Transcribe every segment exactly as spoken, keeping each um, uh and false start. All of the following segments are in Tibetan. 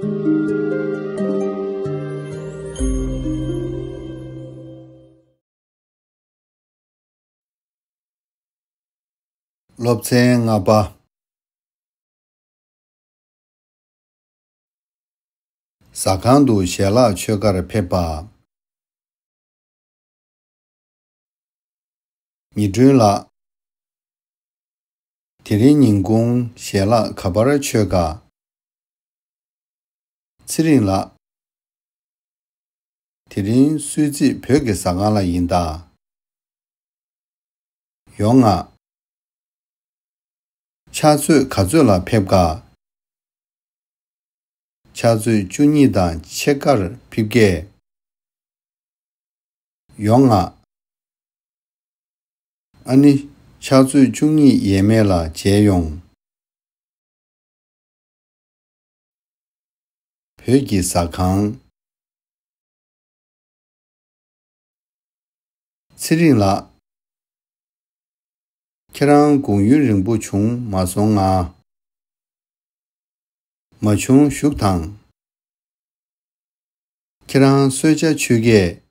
སློབ་ཚན་ལྔ་པ། ཟ་ཁང་དུ་ཞལ་ལག་མཆོད་གར་ཕེབས་པ། ཉི་སྒྲོན་ལགས། དེ་རིང་ཉིན་གུང་ཞལ་ལག་ག་པར་མཆོད་ག། ཚེ་རིང་ལགས། དེ་རིང་གསོལ་ཚིགས་བོད་ཀྱི་ཟ་ཁང་ལ་ཡིན་ད། ཡོང་ང་། ཕྱག་ཚོད་ག་ཚོད་ལ་ཕེབས་ག། ཕྱག་ཚོད་བཅུ་གཉིས་དང་ཕྱེད་ཀར་ཕེབས་ཀས། ཡོང་ང་། ཨ་ནི། ཕྱག་ཚོད་བཅུ་གཉིས་ཡས་མས་ལ་མཇལ་ཡོང་། བོད་ཀྱི་ཟ་ཁང་། ཚེ་རིང་ལགས། ཁྱེད་རང་དགོངས་ཡུལ་རིང་པོ་བྱུང་མ་སོང་ང་། མ་བྱུང་བཞུགས་དང་། ཁྱེད་རང་གསོལ་ཇ་མཆོད་གས།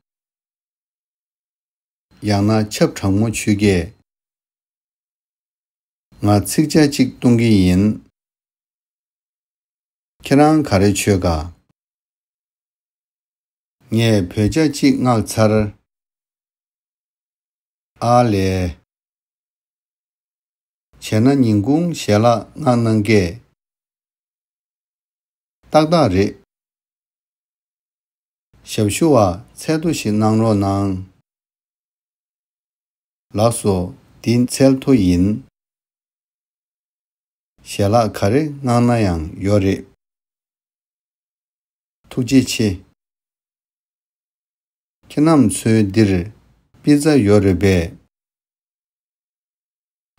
ཡང་ན་ཆབ་གྲང་མོ་མཆོད་གས། ང་ཚིག་ཇ་གཅིག་བཏུང་གི་ཡིན། ཁྱེད་རང་ག་རེ་མཆོད་ག། ངས་བོད་ཇ་གཅིག་མངགས་ཚར། ཨ་ལས། བྱས་ན་ཉིན་གུང་ཞལ་ལག་མངགས་གནང་གས། ཏག་ཏག་རེད། ཞབས་ཞུ་བ་ཚལ་ཐོ་ཞིག་གནང་རོགས་གནང་། ལགས་སོ། འདི་ཚལ་ཐོ་ཡིན། ཞལ་ལག་ག་རེ་མངགས་ན་ཡང་ཡོད་རེད། ཐུགས་རྗེ་ཆེ། ཁྱེད་རྣམ་ཚོའི་འདིར་པི་ཛ་ཡོད་རེད་པས།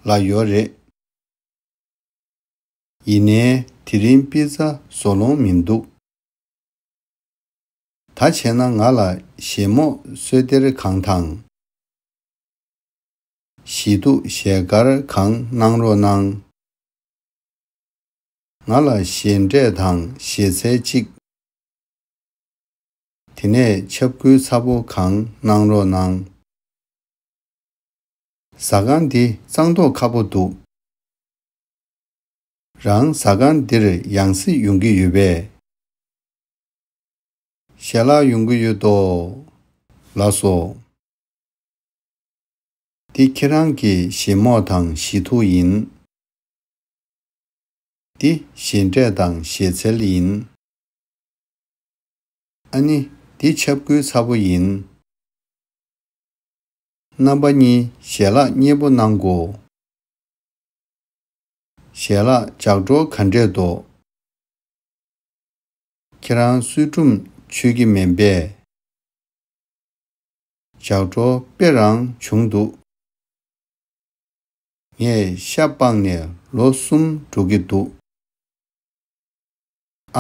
ལགས་ཡོད་རེད། ཡིན་ནའི་དེ་རིང་པི་ཛ་བཟོ་ལོང་མི་འདུག་ད་བྱས་ན་ང་ལ་གཞན་མོག་སོས་སྡེར་གང་དང་། ཞི་ཐུག་ཞལ་དཀར་གང་གནང་རོགས་གནང་། ང་ལ་ཞལ་འབྲས་དང་ཞལ་ཚལ་གཅིག་དེ་ནས་ཆབ་ཁུའི་ཚ་པོ་གང་གནང་རོགས་གནང་། ཟ་ཁང་འདི་གཙང་མདོག་ཁ་པོ་འདུག་རང་ཟ་ཁང་འདིར་ཡང་སེ་ཡོང་གི་ཡོད་པས། ཞལ་ལག་ཡོང་གི་ཡོད་དོ། ལགས་སོ། འདི་ཁྱེད་རང་གི་ཞལ་མོག་དང་ཞི་ཐུག་ཡིན། འདི་ཞལ་འབྲས་དང་ཞལ་ཚལ་ཡིན། ཨ་ནི། འདི་ཆབ་ཁུའི་ཚ་པོ་ཡིན། རྣམ་པ་གཉིས་ཞལ་ལག་མཉེས་པོ་གནང་གོ། ཞལ་ལག་ལྗགས་འགྲོ་ག་འདྲས་འདུག་ཁྱེད་རང་གསོལ་ཀྲུམ་མཆོད་ཀྱི་མིན་པས། ལྗགས་འགྲོ་དཔེ་རང་བྱུང་འདུག་ངས་ཤ་སྤངས་ནས་ལོ་གསུམ་འགྲོ་གི་འདུག་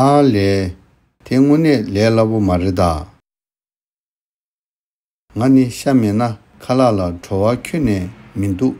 ཨ་ལས། དེ་དངོས་གནས་ལས་སླ་པོ་མ་རེད་ད། ང་ནི་ཤ་མེད་ན་ཁ་ལག་ལ་བྲོ་བ་ཁྱོན་ནས་མི་འདུག